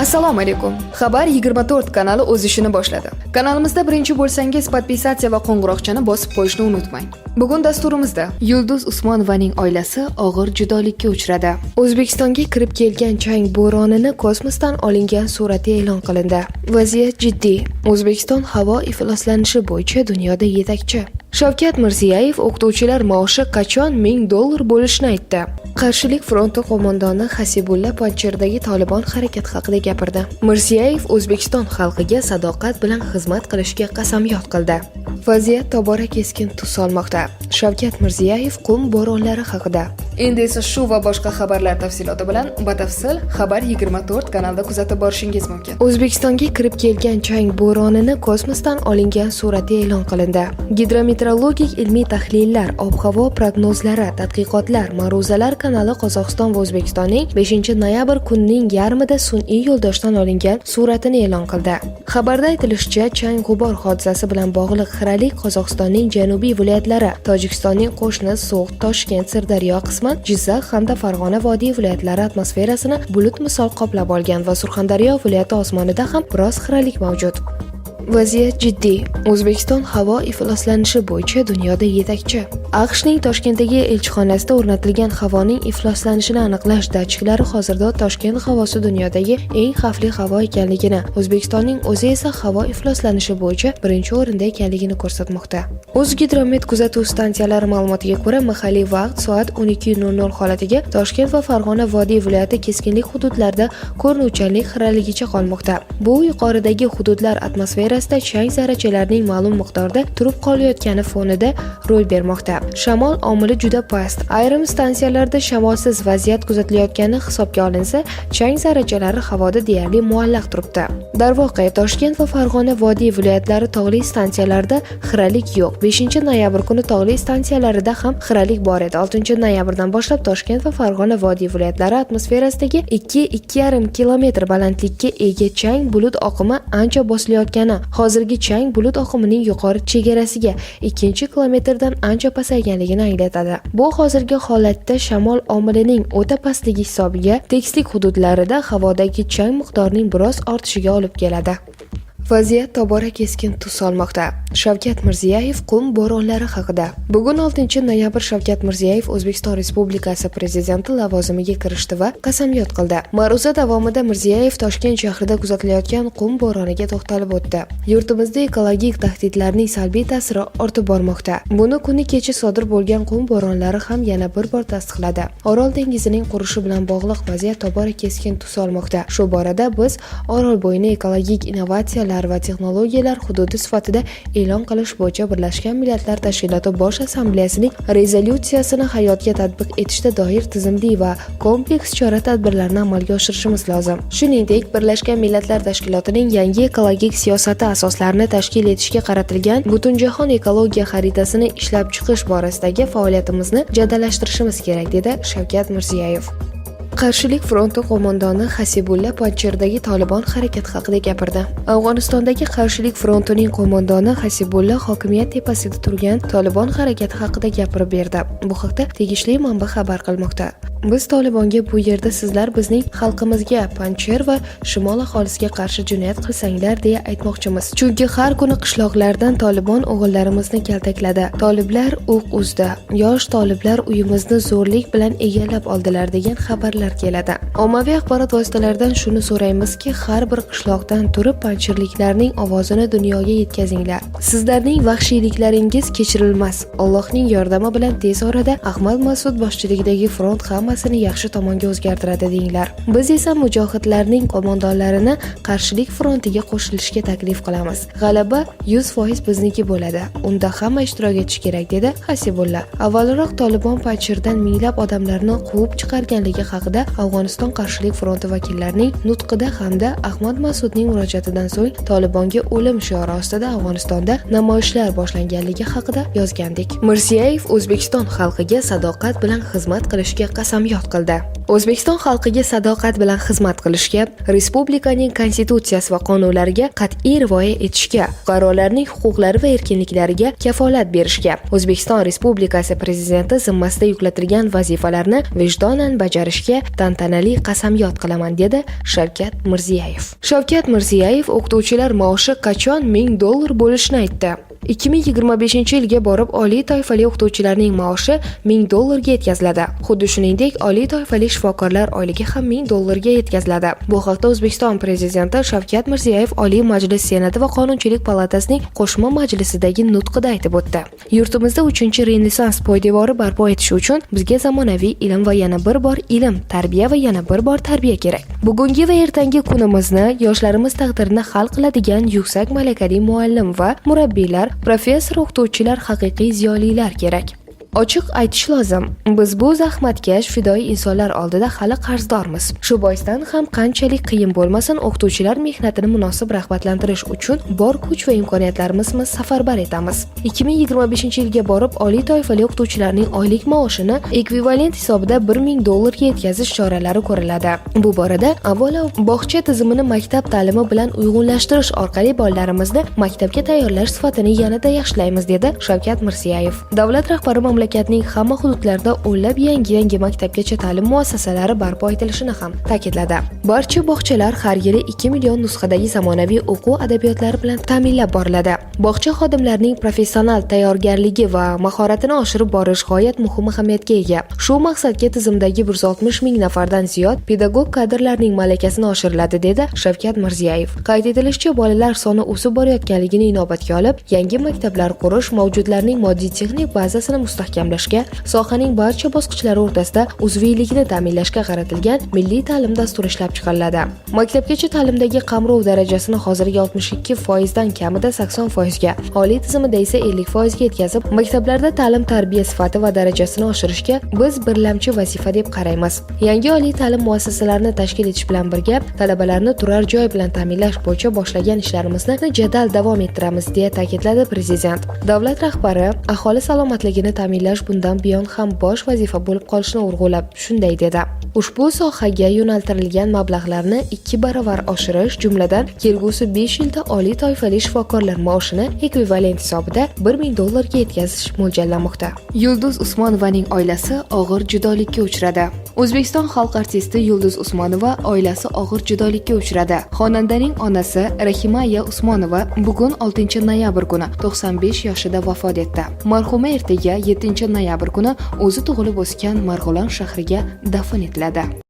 Assalomu alaykum. Xabar 24 kanali o'z ishini boshladi. Kanalimizda birinchi bo'lsangiz, подписаться va qo'ng'iroqchani bosib qo'yishni unutmang. Bugun dasturimizda Yulduz Usmonovaning oilasi og'ir judolikka uchradi. O'zbekistonga kirib kelgan chang bo'ronini kosmosdan olingan surati e'lon qilindi. Vaziyat jiddiy. O'zbekiston havo ifloslanishi bo'yicha dunyoda yetakchi. Shavkat Mirziyoyev o'qituvchilar maoshi qachon 1000 dollar bo'lishini aytdi. Qarshilik fronti qo'mondoni Hasibulla Panjshirdagi Tolibon harakati haqida gapirdi. Mirziyoyev O'zbekiston xalqiga sadoqat bilan xizmat qilishga qasamyod qildi. Vaziyat tobora keskin tus olmoqda. Shavkat Mirziyoyev qum bo'ronlari haqida. Endi esa shu va boshqa xabarlar tafsiloti bilan batafsil Xabar 24 kanalida kuzatib borishingiz mumkin. O'zbekistonga kirib kelgan chang bo'ronini kosmosdan olingan surati e'lon qilindi. Gidrometeorologik ilmiy tahlillar, ob-havo prognozlari, tadqiqotlar, ma'ruzalar kanali Qozog'iston va O'zbekistonning 5 noyabr kunining yarmida sun'iy yo'ldoshdan olingan suratini e'lon qildi. Xabarda aytilishicha, chang g'ubor hodisasi bilan bog'liq xiralik Qozog'istonning janubiy viloyatlari, Tojikistonning qo'shni So'g'd, Toshkent, Sirdaryo, qisman Jizzax hamda Farg'ona vodiy viloyatlari atmosferasini bulut misol qoplab olgan va Surxondaryo viloyati osmonida ham biroz xiralik mavjud. Vaziyat jiddiy. O'zbekiston havo ifloslanishi bo'yicha dunyoda yetakchi. AQShning Toshkentdagi elchixonasida o'rnatilgan havoning ifloslanishini aniqlash datchiklari hozirda Toshkent havosi dunyodagi eng xavfli havo ekanligini, O'zbekistonning o'zi esa havo ifloslanishi bo'yicha birinchi o'rinda ekanligini ko'rsatmoqda. O'zgidromet kuzatuv stansiyalari ma'lumotiga ko'ra, mahalliy vaqt soat 12:00 holatiga Toshkent va Farg'ona vodiy viloyati keskinlik hududlarida ko'rinuvchanlik xiraligicha qolmoqda. Bu yuqoridagi hududlar atmosferasida chang zarrachalarining ma'lum miqdorda turib qolayotgani fonida ro'y bermoqda. Shamol omili juda past. Ayrim stansiyalarda shamolsiz vaziyat kuzatilayotgani hisobga olinsa, chang zarrachalari havoda deyarli muallaq turibdi. Darvoqe, Toshkent va Farg'ona vodiy viloyatlari tog'li stansiyalarida xiralik yo'q. 5 noyabr kuni tog'li stansiyalarida ham xiralik bor edi. 6 noyabrdan boshlab Toshkent va Farg'ona vodiy viloyatlari atmosferasidagi 2-2,5 kilometr balandlikka ega chang bulut oqimi ancha bosilayotgani, hozirgi chang bulut oqimining yuqori chegarasiga 2 kilometrdan ancha pasayganligini anglatadi. Bu hozirgi holatda shamol omilining o'ta pastligi hisobiga tekislik hududlarida havodagi chang miqdorining biroz ortishiga olib keladi. Vaziyat tobora keskin tus olmoqda. Shavkat Mirziyoyev qum bo'ronlari haqida. Bugun, 6 noyabr, Shavkat Mirziyoyev O'zbekiston Respublikasi prezidenti lavozimiga kirishdi va qasamyod qildi. Ma'ruza davomida Mirziyoyev Toshkent shahrida kuzatilayotgan qum bo'roniga to'xtalib o'tdi. Yurtimizda ekologik tahdidlarning salbiy ta'siri ortib bormoqda. Buni kuni kecha sodir bo'lgan qum bo'ronlari ham yana bir bor tasdiqladi. Orol dengizining qurishi bilan bog'liq vaziyat tobora keskin tus olmoqda. Shu borada biz Orolbo'yini ekologik innovatsiyalar va texnologiyalar hududi sifatida e'lon qilish bo'yicha Birlashgan Millatlar Tashkiloti Bosh Assambleyasining rezolyutsiyasini hayotga tatbiq etishda doir tizimli va kompleks chora-tadbirlarni amalga oshirishimiz lozim. Shuningdek, Birlashgan Millatlar Tashkilotining yangi ekologik siyosati asoslarini tashkil etishga qaratilgan Butunjahon ekologiya xaritasini ishlab chiqish borasidagi faoliyatimizni jadallashtirishimiz kerak, dedi Shavkat Mirziyoyev. Qarshilik fronti qo'mondoni Hasibulla Panjshirdagi Tolibon harakati haqida gapirdi. Afg'onistondagi Qarshilik frontining qo'mondoni Hasibulla hokimiyat tepasida turgan Tolibon harakati haqida gapirib berdi. Bu haqda tegishli manba xabar qilmoqda. Biz Tolibonga bu yerda sizlar bizning xalqimizga, Panjshir va shimol aholisiga qarshi jinoyat qilsanglar deya aytmoqchimiz. Chunki har kuni qishloqlardan Tolibon o'g'illarimizni kaltakladi. Toliblar o'q uzdi. Yosh toliblar uyimizni zo'rlik bilan egallab oldilar degan xabarlar keladi. Ommaviy axborot vositalaridan shuni so'raymizki, har bir qishloqdan turib panjshirliklarning ovozini dunyoga yetkazinglar. Sizlarning vahshiyliklaringiz kechirilmas. Allohning yordami bilan tez orada Ahmad Mas'ud boshchiligidagi front hammasini yaxshi tomonga o'zgartiradi denglar. Biz esa mujohidlarning qo'mondonlarini Qarshilik frontiga qo'shilishga taklif qilamiz. G'alaba 100% bizniki bo'ladi. Unda hamma ishtirok etishi kerak, dedi Hasibulla. Avvalroq Tolibon Panjshirdan minglab odamlarni quvib chiqarganligi haqida Afg'oniston Qarshilik fronti vakillarining nutqida hamda Ahmad Mas'udning murojaatidan so'ng Tolibonga o'lim shiori ostida Afg'onistonda namoyishlar boshlanganligi haqida yozgandik. Mirziyoyev O'zbekiston xalqiga sadoqat bilan xizmat qilishga qasamyod Qasamyod qildi. O'zbekiston xalqiga sadoqat bilan xizmat qilishga, respublikaning konstitutsiyasi va qonunlariga qat'iy rioya etishga, fuqarolarning huquqlari va erkinliklariga kafolat berishga, O'zbekiston Respublikasi Prezidenti zimmasida yuklatilgan vazifalarni vijdonan bajarishga tantanali qasamyod qilaman, dedi Shavkat Mirziyoyev. Shavkat Mirziyoyev o'qituvchilar maoshi qachon 1000 dollar bo'lishini aytdi. 2025-yilga borib oliy toifali o'qituvchilarning maoshi 1000 dollarga yetkaziladi. Xuddi shuningdek, oliy toifali shifokorlar oyligi ham 1000 dollarga yetkaziladi. Bu haqda O'zbekiston Prezidenti Shavkat Mirziyoyev Oliy Majlis Senati va Qonunchilik palatasining qo'shma majlisidagi nutqida aytib o'tdi. Yurtimizda 3-Renessans poydevori barpo etish uchun bizga zamonaviy ilm va yana bir bor ilm, tarbiya va yana bir bor tarbiya kerak. Bugungi va ertangi kunimizni, yoshlarimiz taqdirini hal qiladigan yuksak malakali muallim va murabbiylar, professor o'qituvchilar, haqiqiy ziyolilar kerak. Ochiq aytish lozim, biz bu zahmatkash, fidoyi insonlar oldida hali qarzdormiz. Shu boisdan ham qanchalik qiyin bo'lmasin, o'qituvchilar mehnatini munosib rag'batlantirish uchun bor kuch va imkoniyatlarimizni safarbar etamiz. 2025-yilga borib oliy toifali o'qituvchilarning oylik maoshini ekvivalent hisobida 1000 dollarga yetkazish choralari ko'riladi. Bu borada avvalo bog'cha tizimini maktab ta'limi bilan uyg'unlashtirish orqali bolalarimizni maktabga tayyorlash sifatini yanada yaxshilaymiz, dedi Shavkat Mirziyoyev. Davlat rahbari mamlakatning hamma hududlarida o'nlab yangi-yangi maktabgacha ta'lim muassasalari barpo etilishini ham ta'kidladi. Barcha bog'chalar har yili 2 million nusxadagi zamonaviy o'quv adabiyotlari bilan ta'minlab boriladi. Bog'cha xodimlarining professional tayyorgarligi va mahoratini oshirib borish g'oyat muhim ahamiyatga ega. Shu maqsadga tizimdagi 160 ming nafardan ziyod pedagog kadrlarning malakasini oshiriladi, dedi Shavkat Mirziyoyev. Qayd etilishicha, bolalar soni o'sib borayotganligini inobatga olib, yangi maktablar qurish, mavjudlarning moddiy texnik bazasini mustahkamlashga, sohaning barcha bosqichlari o'rtasida uzviylikni ta'minlashga qaratilgan milliy ta'lim dasturi ishlab chiqariladi. Maktabgacha ta'limdagi qamrov darajasini hozirgi 62% dan kamida 80% ga, oliy tizimida esa 50% ga yetkazib, maktablarda ta'lim tarbiya sifati va darajasini oshirishga biz birlamchi vazifa deb qaraymiz. Yangi oliy ta'lim muassasalarini tashkil etish bilan birga talabalarni turar joy bilan ta'minlash bo'yicha boshlagan ishlarimizni jadal davom ettiramiz, deya ta'kidladi prezident. Davlat rahbari aholi salomatligini ta'minlash bundan buyon ham bosh vazifa bo'lib qolishini urg'ulab, shunday dedi: Ushbu sohaga yo'naltirilgan mablag'larni 2 baravar oshirish, jumladan, kelgusi 5 yilda oliy toifali shifokorlar maoshini ekvivalent hisobida 1000 dollarga yetkazish mo'ljallanmoqda. Yulduz Usmonovaning oilasi og'ir judolikka uchradi. O'zbekiston xalq artisti Yulduz Usmonova oilasi og'ir judolikka uchradi. Xonandaning onasi Rahimaya Usmonova bugun, 6 noyabr kuni 95 yoshida vafot etdi. Marhuma ertaga, 7 noyabr kuni o'zi tug'ilib o'sgan Marg'ilon shahriga dafn etiladi.